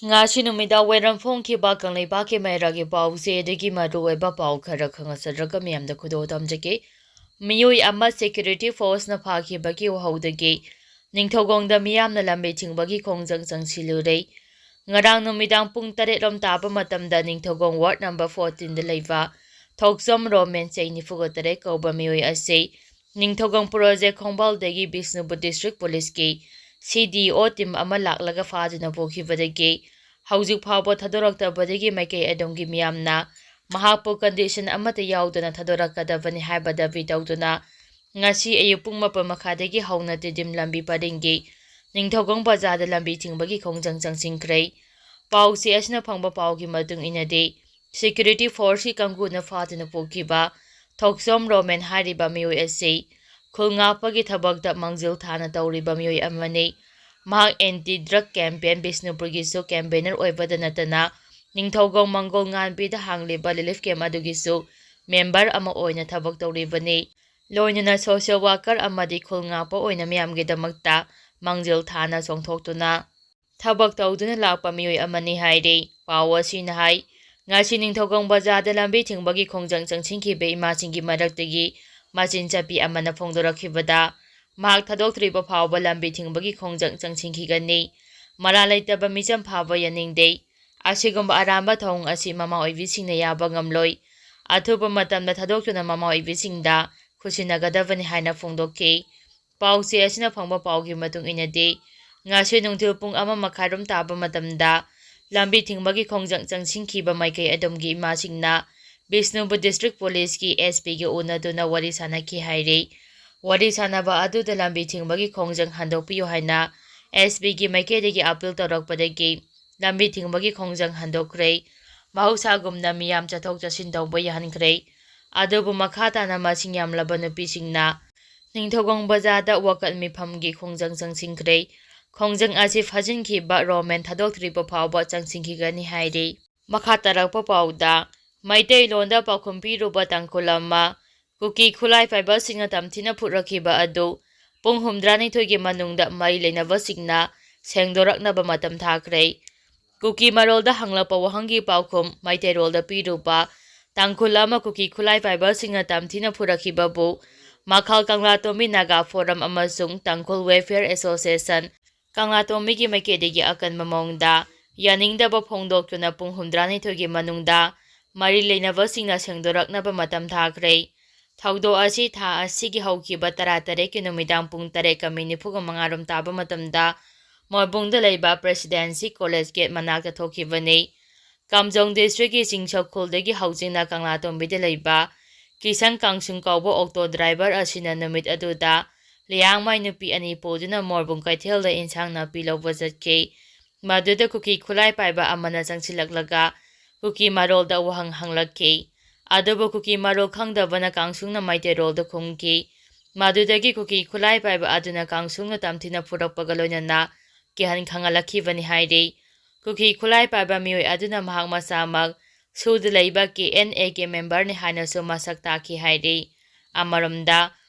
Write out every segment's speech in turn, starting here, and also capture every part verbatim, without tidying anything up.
ꯉꯁꯤ ꯅꯨꯃꯤꯗꯥꯡ ꯋꯥꯏꯔꯝ ꯐꯣꯡꯈꯤꯕ ꯀꯪꯂꯩꯄꯥꯛꯀꯤ ꯃꯩꯔꯥꯒꯤ ꯄꯥꯎꯁꯦ ꯑꯗꯒꯤ ꯃꯔꯨꯑꯣꯏꯕ ꯄꯥꯎ ꯈꯔ ꯈꯪꯍꯟꯖꯔꯒ ꯃꯤꯌꯥꯝꯗ ꯈꯨꯗꯣꯜ ꯇꯝꯖꯒꯦ꯫ ꯃꯤꯑꯣꯏ ꯑꯃ ꯁꯦꯀ꯭ꯌꯨꯔꯤꯇꯤ ꯐꯣꯔꯁꯅ ꯐꯥꯈꯤꯕꯒꯤ ꯎꯍꯧꯗꯒꯤ ꯅꯤꯡꯊꯧꯈꯣꯡꯗ ꯃꯤꯌꯥꯝꯅ ꯂꯝꯕꯤ ꯊꯤꯡꯕꯒꯤ ꯈꯣꯡꯖꯪ ꯆꯪꯁꯤꯜꯂꯨꯔꯦ꯫ ꯉꯔꯥꯡ ꯅꯨꯃꯤꯗꯥꯡ ꯄꯨꯡ ꯇꯔꯦꯠ ꯔꯣꯝ ꯇꯥꯕ ꯃꯇꯝꯗ ꯅꯤꯡꯊꯧꯈꯣꯡ ꯋꯥꯔꯗ ꯅꯝꯕꯔ ꯐꯣꯔꯇꯤꯟꯗ ꯂꯩꯕ ꯊꯣꯛꯆꯣꯝ ꯔꯣꯃꯦꯟ, ꯆꯍꯤ ꯅꯤꯐꯨꯒ ꯇꯔꯦꯠ ꯀꯧꯕ ꯃꯤꯑꯣꯏ ꯑꯁꯤ ꯅꯤꯡꯊꯧꯈꯣꯡ ꯄ꯭ꯔꯣꯖꯦꯛ ꯈꯣꯡꯕꯥꯜꯗꯒꯤ ꯕꯤꯁꯅꯨꯄꯨꯔ ꯗꯤꯁꯇ꯭ꯔꯤꯛ ꯄꯨꯂꯤꯁꯀꯤ ꯁꯤ ꯗꯤ ꯑꯣ ꯇꯤꯝ ꯑꯃ ꯂꯥꯛꯂꯒ ꯐꯥꯗꯨꯅ ꯄꯨꯈꯤꯕꯗꯒꯤ ꯍꯧꯖꯤꯛ ꯐꯥꯎꯕ ꯊꯥꯗꯣꯔꯛꯇꯕꯗꯒꯤ ꯃꯥꯏꯀꯩ ꯑꯗꯣꯝꯒꯤ ꯃꯤꯌꯥꯝꯅ ꯃꯍꯥꯛꯄꯨ ꯀꯟꯗꯤꯁꯟ ꯑꯃꯠꯇ ꯌꯥꯎꯗꯅ ꯊꯥꯗꯣꯔꯛꯀꯗꯕꯅꯤ ꯍꯥꯏꯕ ꯗꯥꯕꯤ ꯇꯧꯗꯨꯅ ꯉꯁꯤ ꯑꯌꯨꯛ ꯄꯨꯡ ꯃꯥꯄꯟ ꯃꯈꯥꯏꯗꯒꯤ ꯍꯧꯅ ꯇꯤꯗꯤꯝ ꯂꯝꯕꯤ ꯄꯔꯤꯡꯒꯤ ꯅꯤꯡꯊꯧꯈꯣꯡ ꯕꯖꯥꯔꯗ ꯂꯝꯕꯤ ꯊꯤꯡꯕꯒꯤ ꯈꯣꯡꯖꯪ ꯆꯪꯁꯤꯟꯈ꯭ꯔꯦ꯫ ꯄꯥꯎꯆꯦ ꯑꯁꯤꯅ ꯐꯪꯕ ꯄꯥꯎꯒꯤ ꯃꯇꯨꯡ ꯏꯟꯅꯗꯤ, ꯁꯦꯀ꯭ꯌꯨꯔꯤꯇꯤ ꯐꯣꯔꯁꯀꯤ ꯀꯥꯡꯕꯨꯅ ꯐꯥꯗꯨꯅ ꯄꯨꯈꯤꯕ ꯊꯣꯛꯆꯣꯝ ꯔꯣꯃꯦꯟ ꯍꯥꯏꯔꯤꯕ ꯃꯤꯑꯣꯏ ꯑꯁꯤ ꯈꯨꯜ ꯉꯥꯛꯄꯒꯤ ꯊꯕꯛꯇ ꯃꯥꯡꯖꯤꯜ ꯊꯥꯅ ꯇꯧꯔꯤꯕ ꯃꯤꯑꯣꯏ ꯑꯃꯅꯤ꯫ ꯃꯍꯥꯛ ꯑꯦꯟꯇꯤ ꯗ꯭ꯔꯒ ꯀꯦꯝꯄꯦꯟ ꯕꯤꯁꯅꯨꯄꯨꯔꯒꯤꯁꯨ ꯀꯦꯝꯄꯦꯟꯅꯔ ꯑꯣꯏꯕꯗ ꯅꯠꯇꯅ, ꯅꯤꯡꯊꯧꯈꯣꯡ ꯃꯪꯒꯣꯜ ꯉꯥꯟꯕꯤꯗ ꯍꯥꯡꯂꯤꯕ ꯔꯤꯂꯤꯐ ꯀꯦꯝꯞ ꯑꯗꯨꯒꯤꯁꯨ ꯃꯦꯝꯕꯔ ꯑꯃ ꯑꯣꯏꯅ ꯊꯕꯛ ꯇꯧꯔꯤꯕꯅꯤ꯫ ꯂꯣꯏꯅꯅ ꯁꯣꯁꯤꯌꯦꯜ ꯋꯥꯔꯀꯔ ꯑꯃꯗꯤ ꯈꯨꯜ ꯉꯥꯛꯄ ꯑꯣꯏꯅ ꯃꯤꯌꯥꯝꯒꯤꯗꯃꯛꯇ ꯃꯥꯡꯖꯤꯜ ꯊꯥꯅ ꯆꯣꯡꯊꯣꯛꯇꯨꯅ ꯊꯕꯛ ꯇꯧꯗꯨꯅ ꯂꯥꯛꯄ ꯃꯤꯑꯣꯏ ꯑꯃꯅꯤ ꯍꯥꯏꯔꯤ꯫ ꯄꯥꯎ ꯑꯁꯤꯅ ꯍꯥꯏ, ꯉꯁꯤ ꯅꯤꯡꯊꯧꯈꯣꯡ ꯕꯖꯥꯔꯗ ꯂꯝꯕꯤ ꯊꯤꯡꯕꯒꯤ ꯈꯣꯡꯖꯪ ꯆꯪꯁꯤꯟꯈꯤꯕ ꯏꯃꯥꯁꯤꯡꯒꯤ ꯃꯔꯛꯇꯒꯤ ꯃꯆꯤꯟ ꯆꯠꯄꯤ ꯑꯃꯅ ꯐꯣꯡꯗꯣꯔꯛꯈꯤꯕꯗ, ꯃꯍꯥꯛ ꯊꯥꯗꯣꯛꯇ꯭ꯔꯤꯕ ꯐꯥꯎꯕ ꯂꯝꯕꯤ ꯊꯤꯡꯕꯒꯤ ꯈꯣꯡꯖꯪ ꯆꯪꯁꯤꯟꯈꯤꯒꯅꯤ꯫ ꯃꯔꯥꯜ ꯂꯩꯇꯕ ꯃꯤꯆꯝ ꯐꯥꯕ ꯌꯥꯅꯤꯡꯗꯦ꯫ ꯑꯁꯤꯒꯨꯝꯕ ꯑꯔꯥꯟꯕ ꯊꯧꯑꯣꯡ ꯑꯁꯤ ꯃꯃꯥ ꯑꯣꯏꯕꯤꯁꯤꯡꯅ ꯌꯥꯕ ꯉꯝꯂꯣꯏ꯫ ꯑꯊꯨꯕ ꯃꯇꯝꯗ ꯊꯥꯗꯣꯛꯇꯨꯅ ꯃꯃꯥ ꯑꯣꯏꯕꯤꯁꯤꯡꯗ ꯈꯨꯠꯁꯤꯟꯅꯒꯗꯕꯅꯤ ꯍꯥꯏꯅ ꯐꯣꯡꯗꯣꯛꯈꯤ꯫ ꯄꯥꯎꯆꯦ ꯑꯁꯤꯅ ꯐꯪꯕ ꯄꯥꯎꯒꯤ ꯃꯇꯨꯡ ꯏꯟꯅꯗꯤ, ꯉꯁꯤ ꯅꯨꯡꯊꯤꯜ ꯄꯨꯡ ꯑꯃ ꯃꯈꯥꯏꯔꯣꯝ ꯇꯥꯕ ꯃꯇꯝꯗ ꯂꯝꯕꯤ ꯊꯤꯡꯕꯒꯤ ꯈꯣꯡꯖꯪ ꯆꯪꯁꯤꯟꯈꯤꯕ ꯃꯥꯏꯀꯩ ꯑꯗꯣꯝꯒꯤ ꯏꯃꯥꯁꯤꯡꯅ ꯕꯤꯁꯅꯨꯄꯨꯔ ꯗꯤꯁꯇ꯭ꯔꯤꯛ ꯄꯨꯂꯤꯁꯀꯤ ꯑꯦꯁ ꯄꯤꯒ ꯎꯅꯗꯨꯅ ꯋꯥꯔꯤ ꯁꯥꯅꯈꯤ ꯍꯥꯏꯔꯤ꯫ ꯋꯥꯔꯤ ꯁꯥꯅꯕ ꯑꯗꯨꯗ ꯂꯝꯕꯤ ꯊꯤꯡꯕꯒꯤ ꯈꯣꯡꯖꯪ ꯍꯟꯗꯣꯛꯄꯤꯌꯨ ꯍꯥꯏꯅ ꯑꯦꯁ ꯄꯤꯒꯤ ꯃꯥꯏꯀꯩꯗꯒꯤ ꯑꯥꯄꯤꯜ ꯇꯧꯔꯛꯄꯗꯒꯤ ꯂꯝꯕꯤ ꯊꯤꯡꯕꯒꯤ ꯈꯣꯡꯖꯪ ꯍꯟꯗꯣꯛꯈ꯭ꯔꯦ꯫ ꯃꯍꯧꯁꯥꯒꯨꯝꯅ ꯃꯤꯌꯥꯝ ꯆꯠꯊꯣꯛ ꯆꯠꯁꯤꯟ ꯇꯧꯕ ꯌꯥꯍꯟꯈ꯭ꯔꯦ꯫ ꯑꯗꯨꯕꯨ ꯃꯈꯥ ꯇꯥꯅ ꯃꯁꯤꯡ ꯌꯥꯝꯂꯕ ꯅꯨꯄꯤꯁꯤꯡꯅ ꯅꯤꯡꯊꯧꯈꯣꯡ ꯕꯖꯥꯔꯗ ꯋꯥꯀꯠ ꯃꯤꯐꯝꯒꯤ ꯈꯣꯡꯖꯪ ꯆꯪꯁꯤꯟꯈ꯭ꯔꯦ꯫ ꯈꯣꯡꯖꯪ ꯑꯁꯤ ꯐꯥꯖꯤꯟꯈꯤꯕ ꯔꯣꯃꯦꯟ ꯊꯥꯗꯣꯛꯇ꯭ꯔꯤꯕ ꯐꯥꯎꯕ ꯆꯪꯁꯤꯟꯈꯤꯒꯅꯤ ꯍꯥꯏꯔꯤ꯫ ꯃꯈꯥ ꯇꯥꯔꯛꯄ ꯄꯥꯎꯗ, ꯃꯩꯇꯩꯂꯣꯟꯗ ꯄꯥꯎꯈꯨꯝ ꯄꯤꯔꯨꯕ ꯇꯥꯡꯈꯨꯜ ꯑꯃ ꯀꯨꯀꯤ ꯈꯨꯠꯂꯥꯏ ꯄꯥꯏꯕꯁꯤꯡꯅ ꯇꯝꯊꯤꯅ ꯐꯨꯔꯛꯈꯤꯕ ꯑꯗꯨ ꯄꯨꯡ ꯍꯨꯝꯗ꯭ꯔꯥꯅꯤꯊꯣꯏꯒꯤ ꯃꯅꯨꯡꯗ ꯃꯔꯤ ꯂꯩꯅꯕꯁꯤꯡꯅ ꯁꯦꯡꯗꯣꯔꯛꯅꯕ ꯃꯇꯝ ꯊꯥꯈ꯭ꯔꯦ꯫ ꯀꯨꯀꯤ ꯃꯔꯣꯜꯗ ꯍꯪꯂꯛꯄ ꯋꯥꯍꯪꯒꯤ ꯄꯥꯎꯈꯨꯝ ꯃꯩꯇꯩꯔꯣꯜꯗ ꯄꯤꯔꯨꯕ ꯇꯥꯡꯈꯨꯜ ꯑꯃ ꯀꯨꯀꯤ ꯈꯨꯠꯂꯥꯏ ꯄꯥꯏꯕꯁꯤꯡꯅ ꯇꯝꯊꯤꯅ ꯐꯨꯔꯛꯈꯤꯕꯕꯨ ꯃꯈꯥꯜ ꯀꯪꯂꯥꯇꯣꯝꯕꯤ ꯅꯥꯒꯥ ꯐꯣꯔꯝ ꯑꯃꯁꯨꯡ ꯇꯥꯡꯈꯨꯜ ꯋꯦꯜꯐꯤꯌꯔ ꯑꯦꯁꯣꯁꯤꯌꯦꯁꯟ ꯀꯪꯂꯥꯇꯣꯝꯕꯤꯒꯤ ꯃꯥꯏꯀꯩꯗꯒꯤ ꯑꯀꯟꯕ ꯃꯑꯣꯡꯗ ꯌꯥꯅꯤꯡꯗꯕ ꯐꯣꯡꯗꯣꯛꯇꯨꯅ ꯄꯨꯡ ꯍꯨꯝꯗ꯭ꯔꯥꯅꯤꯊꯣꯏꯒꯤ ꯃꯅꯨꯡꯗ ꯃꯔꯤ ꯂꯩꯅꯕꯁꯤꯡꯅ ꯁꯦꯡꯗꯣꯔꯛꯅꯕ ꯃꯇꯝ ꯊꯥꯈ꯭ꯔꯦ꯫ ꯊꯧꯗꯣꯛ ꯑꯁꯤ ꯊꯥ ꯑꯁꯤꯒꯤ ꯍꯧꯈꯤꯕ ꯇꯔꯥꯇꯔꯦꯠꯀꯤ ꯅꯨꯃꯤꯗꯥꯡ ꯄꯨꯡ ꯇꯔꯦꯠꯀ ꯃꯤꯅꯤꯠ ꯅꯤꯐꯨꯒ ꯃꯉꯥ ꯔꯣꯝ ꯇꯥꯕ ꯃꯇꯝꯗ ꯃꯣꯏꯕꯨꯡꯗ ꯂꯩꯕ ꯄ꯭ꯔꯦꯁꯤꯗꯦꯟꯁꯤ ꯀꯣꯂꯦꯖ ꯒꯦꯠ ꯃꯅꯥꯛꯇ ꯊꯣꯛꯈꯤꯕꯅꯤ꯫ ꯀꯥꯝꯖꯣꯡ ꯗꯤꯁꯇ꯭ꯔꯤꯛꯀꯤ ꯆꯤꯡꯁꯧꯈꯨꯜꯗꯒꯤ ꯍꯧꯖꯤꯛꯅ ꯀꯪꯂꯥꯇꯣꯝꯕꯤꯗ ꯂꯩꯕ ꯀꯤꯁꯟ ꯀꯥꯡꯁꯨꯡ ꯀꯧꯕ ꯑꯣꯛꯇꯣ ꯗ꯭ꯔꯥꯏꯚꯔ ꯑꯁꯤꯅ ꯅꯨꯃꯤꯠ ꯑꯗꯨꯗ ꯂꯤꯌꯥꯡꯃꯩ ꯅꯨꯄꯤ ꯑꯅꯤ ꯄꯨꯗꯨꯅ ꯃꯣꯔꯕꯨꯡ ꯀꯩꯊꯦꯜꯗ ꯏꯟꯁꯥꯡ ꯅꯥꯄꯤ ꯂꯧꯕ ꯆꯠꯈꯤ꯫ ꯃꯗꯨꯗ ꯀꯨꯀꯤ ꯈꯨꯠꯂꯥꯏ ꯄꯥꯏꯕ ꯑꯃꯅ ꯆꯪꯁꯤꯜꯂꯛꯂꯒ ꯀꯨꯀꯤ ꯃꯔꯣꯜꯗ ꯋꯥꯍꯪ ꯍꯪꯂꯛꯈꯤ꯫ ꯑꯗꯨꯕꯨ ꯀꯨꯀꯤ ꯃꯔꯣꯜ ꯈꯪꯗꯕꯅ ꯀꯥꯡꯁꯨꯡꯅ ꯃꯩꯇꯩꯔꯣꯜꯗ ꯈꯨꯝꯈꯤ꯫ ꯃꯗꯨꯗꯒꯤ ꯀꯨꯀꯤ ꯈꯨꯠꯂꯥꯏ ꯄꯥꯏꯕ ꯑꯗꯨꯅ ꯀꯥꯡꯁꯨꯡꯅ ꯇꯝꯊꯤꯅ ꯐꯨꯔꯛꯄꯒ ꯂꯣꯏꯅꯅ ꯀꯤꯍꯟ ꯈꯪꯍꯜꯂꯛꯈꯤꯕꯅꯤ ꯍꯥꯏꯔꯤ꯫ ꯀꯨꯀꯤ ꯈꯨꯠꯂꯥꯏ ꯄꯥꯏꯕ ꯃꯤꯑꯣꯏ ꯑꯗꯨꯅ ꯃꯍꯥꯛ ꯃꯁꯥꯃꯛ ꯁꯨꯗ ꯂꯩꯕ ꯀꯦ ꯑꯦꯟ ꯑꯦ ꯀꯦ ꯃꯦꯝꯕꯔꯅꯤ ꯍꯥꯏꯅꯁꯨ ꯃꯁꯛ ꯇꯥꯛꯈꯤ ꯍꯥꯏꯔꯤ꯫ ꯑꯃꯔꯣꯝꯗ,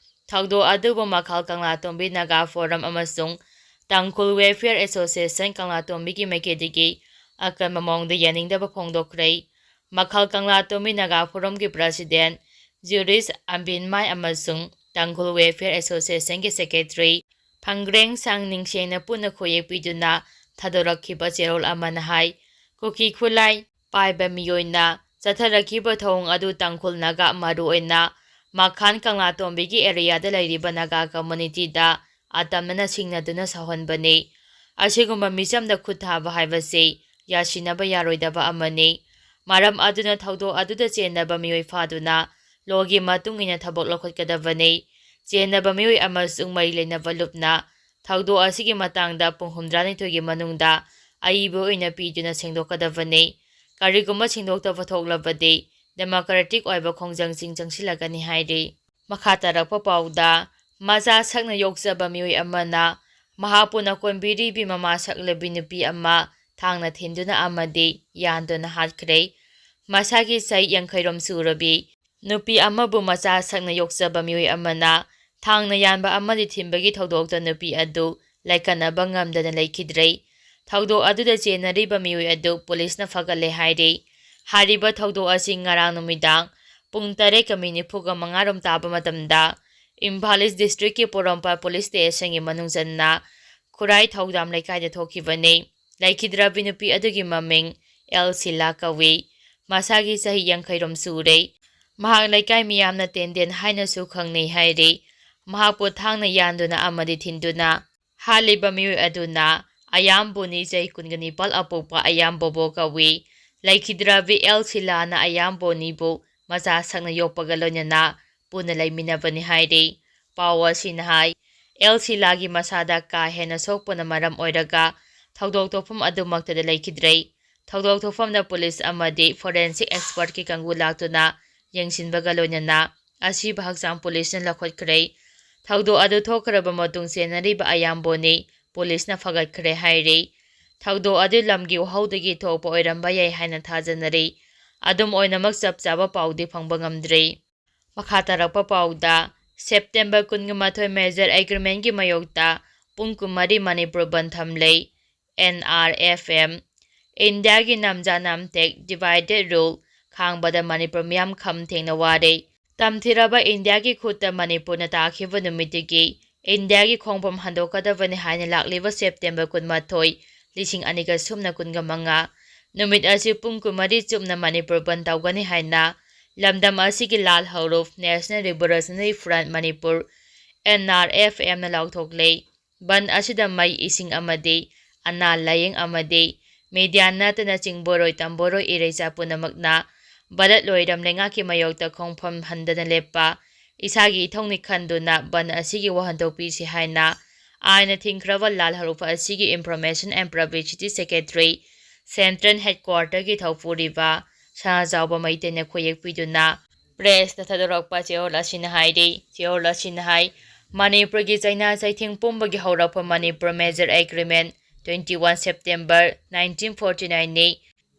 ꯊꯧꯗꯣꯛ ꯑꯗꯨꯕꯨ ꯃꯈꯥꯜ ꯀꯪꯂꯥꯇꯣꯝꯕꯤ ꯅꯥꯒꯥ ꯐꯣꯔꯝ ꯑꯃꯁꯨꯡ ꯇꯥꯡꯈꯨꯜ ꯋꯦꯜꯐꯤꯌꯔ ꯑꯦꯁꯣꯁꯤꯌꯦꯁꯟ ꯀꯪꯂꯥꯇꯣꯝꯕꯤꯒꯤ ꯃꯥꯏꯀꯩꯗꯒꯤ ꯑꯀꯟꯕ ꯃꯑꯣꯡꯗ ꯌꯥꯅꯤꯡꯗꯕ ꯐꯣꯡꯗꯣꯛꯈ꯭ꯔꯦ꯫ ꯃꯈꯥꯜ ꯀꯪꯂꯥꯇꯣꯝꯕꯤ ꯅꯥꯒꯥ ꯐꯣꯔꯝꯒꯤ ꯄ꯭ꯔꯦꯁꯤꯗꯦꯟ ꯖꯨꯔꯤꯁ ꯑꯝꯕꯤꯟꯃꯥꯏ ꯑꯃꯁꯨꯡ ꯇꯥꯡꯈꯨꯜ ꯋꯦꯜꯐꯤꯌꯔ ꯑꯦꯁꯣꯁꯤꯌꯦꯁꯟꯒꯤ ꯁꯦꯀ꯭ꯔꯦꯇꯔꯤ ꯐꯪꯒ꯭ꯔꯦꯡ ꯁꯥꯡ ꯅꯤꯡꯁꯦꯡꯅ ꯄꯨꯟꯅ ꯈꯣꯏꯌꯦꯛ ꯄꯤꯗꯨꯅ ꯊꯥꯗꯣꯔꯛꯈꯤꯕ ꯆꯦꯔꯣꯜ ꯑꯃꯅ ꯍꯥꯏ, ꯀꯨꯀꯤ ꯈꯨꯠꯂꯥꯏ ꯄꯥꯏꯕ ꯃꯤꯑꯣꯏꯅ ꯆꯠꯊꯔꯛꯈꯤꯕ ꯊꯧꯑꯣꯡ ꯑꯗꯨ ꯇꯥꯡꯈꯨꯜ ꯅꯥꯒꯥ, ꯃꯔꯨꯑꯣꯏꯅ ꯃꯈꯥꯟ ꯀꯪꯂꯥꯇꯣꯝꯕꯤꯒꯤ ꯑꯦꯔꯤꯌꯥꯗ ꯂꯩꯔꯤꯕ ꯅꯥꯒꯥ ꯀꯝꯃꯨꯅꯤꯇꯤꯗ ꯑꯇꯝꯅꯅ ꯁꯤꯡꯅꯗꯨꯅ ꯁꯥꯎꯍꯟꯕꯅꯤ꯫ ꯑꯁꯤꯒꯨꯝꯕ ꯃꯤꯆꯝꯗ ꯈꯨꯠ ꯊꯥꯕ ꯍꯥꯏꯕꯁꯤ ꯌꯥꯁꯤꯟꯅꯕ ꯌꯥꯔꯣꯏꯗꯕ ꯑꯃꯅꯤ꯫ ꯃꯔꯝ ꯑꯗꯨꯅ ꯊꯧꯗꯣꯛ ꯑꯗꯨꯗ ꯆꯦꯟꯅꯕ ꯃꯤꯑꯣꯏ ꯐꯥꯗꯨꯅ ꯂꯣꯒꯤ ꯃꯇꯨꯡ ꯏꯟꯅ ꯊꯕꯛ ꯂꯧꯈꯠꯀꯗꯕꯅꯤ꯫ ꯆꯦꯟꯅꯕ ꯃꯤꯑꯣꯏ ꯑꯃꯁꯨꯡ ꯃꯔꯤ ꯂꯩꯅꯕ ꯂꯨꯞꯅ ꯊꯧꯗꯣꯛ ꯑꯁꯤꯒꯤ ꯃꯇꯥꯡꯗ ꯄꯨꯡ ꯍꯨꯝꯗ꯭ꯔꯥꯅꯤꯊꯣꯏꯒꯤ ꯃꯅꯨꯡꯗ ꯑꯏꯕ ꯑꯣꯏꯅ ꯄꯤꯗꯨꯅ ꯁꯦꯡꯗꯣꯛꯀꯗꯕꯅꯤ꯫ ꯀꯔꯤꯒꯨꯝꯕ ꯁꯦꯡꯗꯣꯛꯇꯕ ꯊꯣꯛꯂꯕꯗꯤ ꯗꯦꯃꯣꯀ꯭ꯔꯦꯇꯤꯛ ꯑꯣꯏꯕ ꯈꯣꯡꯖꯪꯁꯤꯡ ꯆꯪꯁꯤꯜꯂꯛꯀꯅꯤ ꯍꯥꯏꯔꯤ꯫ ꯃꯈꯥ ꯇꯥꯔꯛꯄ ꯄꯥꯎꯗ, ꯃꯆꯥ ꯁꯛꯅ ꯌꯣꯛꯆꯕ ꯃꯤꯑꯣꯏ ꯑꯃꯅ ꯃꯍꯥꯛꯄꯨ ꯅꯀꯣꯟꯕꯤꯔꯤꯕꯤ ꯃꯃꯥ ꯁꯛꯂꯕꯤ ꯅꯨꯄꯤ ꯑꯃ ꯊꯥꯡꯅ ꯊꯤꯟꯗꯨꯅ ꯑꯃꯗꯤ ꯌꯥꯟꯗꯨꯅ ꯍꯥꯠꯈ꯭ꯔꯦ꯫ ꯃꯁꯥꯒꯤ ꯆꯍꯤ ꯌꯥꯡꯈꯩꯔꯣꯝ ꯁꯨꯔꯕꯤ ꯅꯨꯄꯤ ꯑꯃꯕꯨ ꯃꯆꯥ ꯁꯛꯅ ꯌꯣꯛꯆꯕ ꯃꯤꯑꯣꯏ ꯑꯃꯅ ꯊꯥꯡꯅ ꯌꯥꯟꯕ ꯑꯃꯗꯤ ꯊꯤꯟꯕꯒꯤ ꯊꯧꯗꯣꯛꯇ ꯅꯨꯄꯤ ꯑꯗꯨ ꯂꯥꯏꯀꯠꯅꯕ ꯉꯝꯗꯅ ꯂꯩꯈꯤꯗ꯭ꯔꯦ꯫ ꯊꯧꯗꯣꯛ ꯑꯗꯨꯗ ꯆꯦꯟꯅꯔꯤꯕ ꯃꯤꯑꯣꯏ ꯑꯗꯨ ꯄꯨꯂꯤꯁꯅ ꯐꯒꯠꯂꯦ ꯍꯥꯏꯔꯤ꯫ ꯍꯥꯏꯔꯤꯕ ꯊꯧꯗꯣꯛ ꯑꯁꯤ ꯉꯔꯥꯡ ꯅꯨꯃꯤꯗꯥꯡ ꯄꯨꯡ ꯇꯔꯦꯠꯀ ꯃꯤꯅꯤꯠ ꯅꯤꯐꯨꯒ ꯃꯉꯥ ꯔꯣꯝ ꯇꯥꯕ ꯃꯇꯝꯗ ꯏꯝꯐꯥꯜ ꯏꯁ ꯗꯤꯁꯇ꯭ꯔꯤꯛꯀꯤ ꯄꯣꯔꯣꯝꯄꯥꯠ ꯄꯨꯂꯤꯁ ꯁ꯭ꯇꯦꯁꯟꯒꯤ ꯃꯅꯨꯡ ꯆꯟꯅ ꯈꯨꯔꯥꯏ ꯊꯧꯗꯥꯝ ꯂꯩꯀꯥꯏꯗ ꯊꯣꯛꯈꯤꯕꯅꯤ꯫ ꯂꯩꯈꯤꯗ꯭ꯔꯕꯤ ꯅꯨꯄꯤ ꯑꯗꯨꯒꯤ ꯃꯃꯤꯡ ꯑꯦꯜ ꯁꯤꯂꯥ ꯀꯧꯏ꯫ ꯃꯁꯥꯒꯤ ꯆꯍꯤ ꯌꯥꯡꯈꯩ ꯔꯣꯝ ꯁꯨꯔꯦ꯫ ꯃꯍꯥꯛ ꯂꯩꯀꯥꯏ ꯃꯤꯌꯥꯝꯅ ꯇꯦꯟꯗꯦꯟ ꯍꯥꯏꯅꯁꯨ ꯈꯪꯅꯩ ꯍꯥꯏꯔꯤ꯫ ꯃꯍꯥꯛꯄꯨ ꯊꯥꯡꯅ ꯌꯥꯟꯗꯨꯅ ꯑꯃꯗꯤ ꯊꯤꯟꯗꯨꯅ ꯍꯥꯠꯂꯤꯕ ꯃꯤꯑꯣꯏ ꯑꯗꯨꯅ ꯑꯌꯥꯝꯕꯣꯅꯤ, ꯆꯍꯤ ꯀꯨꯟꯒ ꯅꯤꯄꯥꯜ ꯑꯄꯣꯛꯄ ꯑꯌꯥꯝꯕꯣꯕꯣ ꯀꯧꯏ꯫ ꯂꯩꯈꯤꯗ꯭ꯔꯕꯤ ꯑꯦꯜ ꯁꯤꯂꯥꯅ ꯑꯌꯥꯝꯕꯣꯅꯤꯕꯨ ꯃꯆꯥ ꯁꯛꯅ ꯌꯣꯛꯄꯒ ꯂꯣꯏꯅꯅ ꯄꯨꯟꯅ ꯂꯩꯃꯤꯟꯅꯕꯅꯤ ꯍꯥꯏꯔꯤ꯫ ꯄꯥꯎ ꯑꯁꯤꯅ ꯍꯥꯏ, ꯑꯦꯜ ꯁꯤꯂꯥꯒꯤ ꯃꯁꯥꯗ ꯀꯥ ꯍꯦꯟꯅ ꯁꯣꯛꯄꯅ ꯃꯔꯝ ꯑꯣꯏꯔꯒ ꯊꯧꯗꯣꯛ ꯊꯣꯛꯐꯝ ꯑꯗꯨꯃꯛꯇꯗ ꯂꯩꯈꯤꯗ꯭ꯔꯦ꯫ ꯊꯧꯗꯣꯛ ꯊꯣꯛꯐꯝꯗ ꯄꯨꯂꯤꯁ ꯑꯃꯗꯤ ꯐꯣꯔꯦꯟꯁꯤꯛ ꯑꯦꯛꯁꯄꯔꯠꯀꯤ ꯀꯥꯡꯕꯨ ꯂꯥꯛꯇꯨꯅ ꯌꯦꯡꯁꯤꯟꯕꯒ ꯂꯣꯏꯅꯅ ꯑꯁꯤꯕ ꯍꯛꯆꯥꯡ ꯄꯨꯂꯤꯁꯅ ꯂꯧꯈꯠꯈ꯭ꯔꯦ꯫ ꯊꯧꯗꯣꯛ ꯑꯗꯨ ꯊꯣꯛꯈ꯭ꯔꯕ ꯃꯇꯨꯡ ꯆꯦꯟꯅꯔꯤꯕ ꯑꯌꯥꯝꯕꯣꯅꯤ ꯄꯨꯂꯤꯁꯅ ꯐꯒꯠꯈ꯭ꯔꯦ ꯍꯥꯏꯔꯤ꯫ ꯊꯧꯗꯣꯛ ꯑꯗꯨ ꯂꯝꯒꯤ ꯋꯥꯍꯧꯗꯒꯤ ꯊꯣꯛꯄ ꯑꯣꯏꯔꯝꯕ ꯌꯥꯏ ꯍꯥꯏꯅ ꯊꯥꯖꯅꯔꯤ꯫ ꯑꯗꯨꯝ ꯑꯣꯏꯅꯃꯛ ꯆꯞ ꯆꯥꯕ ꯄꯥꯎꯗꯤ ꯐꯪꯕ ꯉꯝꯗ꯭ꯔꯤ꯫ ꯃꯈꯥ ꯇꯥꯔꯛꯄ ꯄꯥꯎꯗ, ꯁꯦꯞꯇꯦꯝꯕꯔ ꯀꯨꯟꯒ ꯃꯥꯊꯣꯏ ꯃꯦꯖꯔ ꯑꯦꯒ꯭ꯔꯤꯃꯦꯟꯒꯤ ꯃꯥꯌꯣꯛꯇ ꯄꯨꯡ ꯀꯨꯟꯃꯔꯤ ꯃꯅꯤꯄꯨꯔ ꯕꯟ ꯊꯝꯂꯦ꯫ ꯑꯦꯟ ꯑꯥꯔ ꯑꯦꯐ ꯑꯦꯝ, ꯏꯟꯗꯤꯌꯥꯒꯤ ꯅꯝꯖꯥ ꯅꯝꯇꯦꯛ ꯗꯤꯚꯥꯏꯗꯦꯠ ꯔꯨꯜ ꯈꯥꯡꯕꯗ ꯃꯅꯤꯄꯨꯔ ꯃꯤꯌꯥꯝ ꯈꯝ ꯊꯦꯡꯅ ꯋꯥꯔꯦ꯫ ꯇꯝꯊꯤꯔꯕ ꯏꯟꯗꯤꯌꯥꯒꯤ ꯈꯨꯠꯇ ꯃꯅꯤꯄꯨꯔꯅ ꯇꯥꯈꯤꯕ ꯅꯨꯃꯤꯠꯇꯒꯤ ꯏꯟꯗꯤꯌꯥꯒꯤ ꯈꯣꯡꯐꯝ ꯍꯟꯗꯣꯛꯀꯗꯕꯅꯤ ꯍꯥꯏꯅ ꯂꯥꯛꯂꯤꯕ ꯁꯦꯞꯇꯦꯝꯕꯔ ꯀꯨꯟꯃꯥꯊꯣꯏ, ꯂꯤꯁꯤꯡ ꯑꯅꯤꯒ ꯁꯨꯞꯅ ꯀꯨꯟꯒ ꯃꯉꯥ ꯅꯨꯃꯤꯠ ꯑꯁꯤ ꯄꯨꯡ ꯀꯨꯟꯃꯔꯤ ꯆꯨꯞꯅ ꯃꯅꯤꯄꯨꯔ ꯕꯟ ꯇꯧꯒꯅꯤ ꯍꯥꯏꯅ ꯂꯝꯗꯝ ꯑꯁꯤꯒꯤ ꯂꯥꯜ ꯍꯧꯔꯨꯞ National Revolutionary Front Manipur, N R F ꯑꯦꯝꯅ ꯂꯥꯎꯊꯣꯛꯂꯦ꯫ ꯕꯟ ꯑꯁꯤꯗ ꯃꯩ, ꯏꯁꯤꯡ ꯑꯃꯗꯤ ꯑꯅꯥ ꯂꯥꯌꯦꯡ ꯑꯃꯗꯤ ꯃꯤꯗꯤꯌꯥ ꯅꯠꯇꯅ ꯆꯤꯡꯕꯣꯔꯣꯏ ꯇꯝꯕꯣꯔꯣꯏ ꯏꯔꯩꯆꯥ ꯄꯨꯝꯅꯃꯛꯅ ꯚꯥꯔꯠ ꯂꯣꯏꯔꯝ ꯂꯩꯉꯥꯛꯀꯤ ꯃꯥꯌꯣꯛꯇ ꯈꯣꯡꯐꯝ ꯍꯟꯗꯅ ꯂꯦꯞꯄ ꯏꯁꯥꯒꯤ ꯏꯊꯧꯅꯤ ꯈꯟꯗꯨꯅ ꯕꯟ ꯑꯁꯤꯒꯤ ꯋꯥꯍꯟꯊꯣꯛ ꯄꯤꯁꯤ ꯍꯥꯏꯅ ꯑꯥꯏꯟꯅ ꯊꯤꯡꯈ꯭ꯔꯕ ꯂꯥꯜ ꯍꯧꯔꯨꯞ ꯑꯁꯤꯒꯤ Information and Publicity Secretary, Central Headquarterꯒꯤ ꯊꯧꯄꯨꯔꯤꯕ ꯁꯅꯥꯖꯥꯎꯕ ꯃꯩꯇꯩꯅ ꯈꯨꯌꯦꯛ ꯄꯤꯗꯨꯅ ꯄ꯭ꯔꯦꯁꯇ ꯊꯥꯗꯣꯔꯛꯄ ꯆꯦꯔꯣꯜ ꯑꯁꯤꯅ ꯍꯥꯏꯔꯤ꯫ ꯆꯦꯔꯣꯜ ꯑꯁꯤꯅ ꯍꯥꯏ, ꯃꯅꯤꯄꯨꯔꯒꯤ ꯆꯩꯅꯥ ꯆꯩꯊꯦꯡ ꯄꯨꯝꯕꯒꯤ ꯍꯧꯔꯛꯐꯝ Manipur major agreement twenty one September nineteen forty nine ꯅꯤ꯫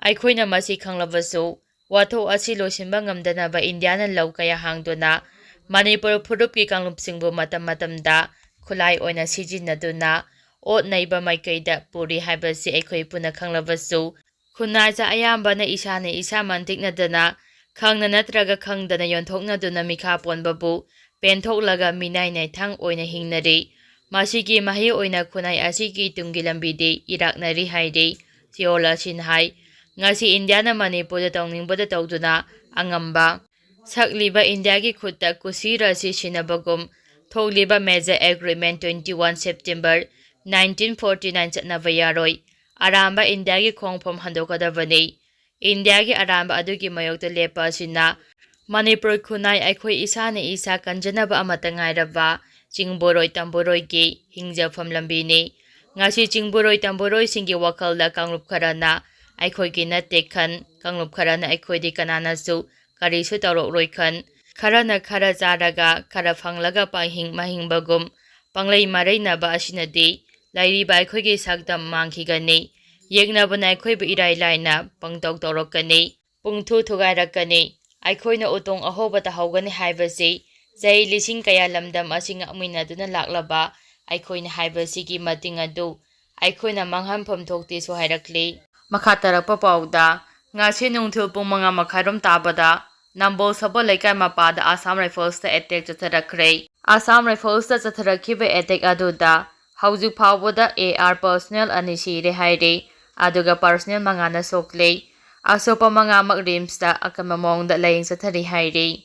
ꯑꯩꯈꯣꯏꯅ ꯃꯁꯤ ꯈꯪꯂꯕꯁꯨ, ꯋꯥꯊꯣꯛ ꯑꯁꯤ ꯂꯣꯏꯁꯤꯟꯕ ꯉꯝꯗꯅꯕ ꯏꯟꯗꯤꯌꯥꯅ ꯂꯧ ꯀꯌꯥ ꯍꯥꯡꯗꯨꯅ ꯃꯅꯤꯄꯨꯔ ꯐꯨꯔꯨꯞꯀꯤ ꯀꯥꯡꯂꯨꯞꯁꯤꯡꯕꯨ ꯃꯇꯝ ꯃꯇꯝꯗ ꯈꯨꯠꯂꯥꯏ ꯑꯣꯏꯅ ꯁꯤꯖꯤꯟꯅꯗꯨꯅ ꯑꯣꯠ ꯅꯩꯕ ꯃꯥꯏꯀꯩꯗ ꯄꯨꯔꯤ ꯍꯥꯏꯕꯁꯤ ꯑꯩꯈꯣꯏ ꯄꯨꯟꯅ ꯈꯪꯂꯕꯁꯨ, ꯈꯨꯟꯅꯥꯏꯗ ꯑꯌꯥꯝꯕꯅ ꯏꯁꯥꯅ ꯏꯁꯥ ꯃꯟꯇꯤꯛꯅꯗꯅ, ꯈꯪꯅ ꯅꯠꯇ꯭ꯔꯒ ꯈꯪꯗꯅ ꯌꯣꯟꯊꯣꯛꯅꯗꯨꯅ ꯃꯤꯈꯥ ꯄꯣꯟꯕꯕꯨ ꯄꯦꯟꯊꯣꯛꯂꯒ ꯃꯤꯅꯥꯏ ꯅꯥꯏꯊꯥꯡ ꯑꯣꯏꯅ ꯍꯤꯡꯅꯔꯤ꯫ ꯃꯁꯤꯒꯤ ꯃꯍꯩ ꯑꯣꯏꯅ ꯈꯨꯟꯅꯥꯏ ꯑꯁꯤꯒꯤ ꯇꯨꯡꯒꯤ ꯂꯝꯕꯤꯗꯤ ꯏꯔꯥꯛꯅꯔꯤ ꯍꯥꯏꯔꯤ꯫ ꯊꯤꯑꯣꯜ ꯑꯁꯤꯅ ꯍꯥꯏ, ꯉꯁꯤ ꯏꯟꯗꯤꯌꯥꯅ ꯃꯅꯤꯄꯨꯔꯗ ꯇꯧꯅꯤꯡꯕꯗ ꯇꯧꯗꯨꯅ ꯑꯉꯝꯕ ꯁꯛꯂꯤꯕ ꯏꯟꯗꯤꯌꯥꯒꯤ ꯈꯨꯠꯇ ꯀꯨꯁꯤꯔꯥꯁꯤ ꯁꯤꯟꯅꯕꯒꯨꯝ ꯊꯣꯛꯂꯤꯕ Major Agreement twenty one September nineteen forty nine ꯆꯠꯅꯕ ꯌꯥꯔꯣꯏ꯫ ꯑꯔꯥꯟꯕ ꯏꯟꯗꯤꯌꯥꯒꯤ ꯈꯣꯡꯐꯝ ꯍꯟꯗꯣꯛꯀꯗꯕꯅꯤ꯫ ꯏꯟꯗꯤꯌꯥꯒꯤ ꯑꯔꯥꯟꯕ ꯑꯗꯨꯒꯤ ꯃꯥꯌꯣꯛꯇ ꯂꯦꯞꯄ ꯑꯁꯤꯅ ꯃꯅꯤꯄꯨꯔ ꯈꯨꯟꯅꯥꯏ ꯑꯩꯈꯣꯏ ꯏꯁꯥꯅ ꯏꯁꯥ ꯀꯟꯖꯅꯕ ꯑꯃꯠꯇ ꯉꯥꯏꯔꯕ ꯆꯤꯡꯕꯣꯔꯣꯏ ꯇꯝꯕꯣꯔꯣꯏꯒꯤ ꯍꯤꯡꯖꯐꯝ ꯂꯝꯕꯤꯅꯤ꯫ ꯉꯁꯤ ꯆꯤꯡꯕꯣꯔꯣꯏ ꯇꯝꯕꯣꯔꯣꯏꯁꯤꯡꯒꯤ ꯋꯥꯈꯜꯗ ꯀꯥꯡꯂꯨꯞ ꯈꯔꯅ ꯑꯩꯈꯣꯏꯒꯤ ꯅꯠꯇꯦ ꯈꯟ, ꯀꯥꯡꯂꯨꯞ ꯈꯔꯅ ꯑꯩꯈꯣꯏꯗꯤ ꯀꯅꯥꯅꯁꯨ ꯀꯔꯤꯁꯨ ꯇꯧꯔꯛꯂꯣꯏ ꯈꯟ, ꯈꯔꯅ ꯈꯔ ꯆꯥꯔꯒ ꯈꯔ ꯐꯪꯂꯒ ꯄꯪꯍꯤꯡ ꯃꯍꯤꯡꯕꯒꯨꯝ ꯄꯪꯂꯩ ꯃꯔꯩꯅꯕ ꯑꯁꯤꯅꯗꯤ ꯂꯩꯔꯤꯕ ꯑꯩꯈꯣꯏꯒꯤ ꯁꯛꯇꯝ ꯃꯥꯡꯈꯤꯒꯅꯤ꯫ ꯌꯦꯛꯅꯕꯅ ꯑꯩꯈꯣꯏꯕꯨ ꯏꯔꯥꯏ ꯂꯥꯏꯅ ꯄꯪꯇꯧ ꯇꯧꯔꯛꯀꯅꯤ, ꯄꯨꯡꯊꯨ ꯊꯨꯒꯥꯏꯔꯛꯀꯅꯤ꯫ ꯑꯩꯈꯣꯏꯅ ꯎꯇꯣꯡ ꯑꯍꯧꯕ ꯇꯥꯍꯧꯒꯅꯤ ꯍꯥꯏꯕꯁꯤ ꯆꯍꯤ ꯂꯤꯁꯤꯡ ꯀꯌꯥ ꯂꯝꯗꯝ ꯑꯁꯤ ꯉꯥꯛꯃꯤꯟꯅꯗꯨꯅ ꯂꯥꯛꯂꯕ ꯑꯩꯈꯣꯏꯅ ꯍꯥꯏꯕꯁꯤꯒꯤ ꯃꯇꯤꯡ ꯑꯗꯨ ꯑꯩꯈꯣꯏꯅ ꯃꯥꯡꯍꯟꯐꯝ ꯊꯣꯛꯇꯦꯁꯨ ꯍꯥꯏꯔꯛꯂꯤ꯫ ꯃꯈꯥ ꯇꯥꯔꯛꯄ ꯄꯥꯎꯗ, ꯉꯁꯤ ꯅꯨꯡꯊꯤꯜ ꯄꯨꯡ ꯃꯉꯥ ꯃꯈꯥꯏꯔꯣꯝ ꯇꯥꯕꯗ ꯅꯝꯕꯣꯜ ꯁꯕꯣꯜ ꯂꯩꯀꯥꯏ ꯃꯄꯥꯗ Assam Riflesꯇ attack ꯆꯠꯊꯔꯛꯈ꯭ꯔꯦ꯫ Assam Riflesꯇ ꯆꯠꯊꯔꯛꯈꯤꯕ attack ꯑꯗꯨꯗ ꯍꯧꯖꯤꯛ ꯐꯥꯎꯕꯗ AR personnel ꯑꯅꯤ ꯁꯤꯔꯦ ꯍꯥꯏꯔꯤ, ꯑꯗꯨꯒ personnel ꯃꯉꯥꯅ ꯁꯣꯛꯂꯦ꯫ ꯑꯁꯣꯛꯄ ꯃꯉꯥꯃꯛ RIMSꯇ ꯑꯀꯟꯕ ꯃꯑꯣꯡꯗ ꯂꯥꯌꯦꯡ ꯆꯠꯊꯔꯤ ꯍꯥꯏꯔꯤ꯫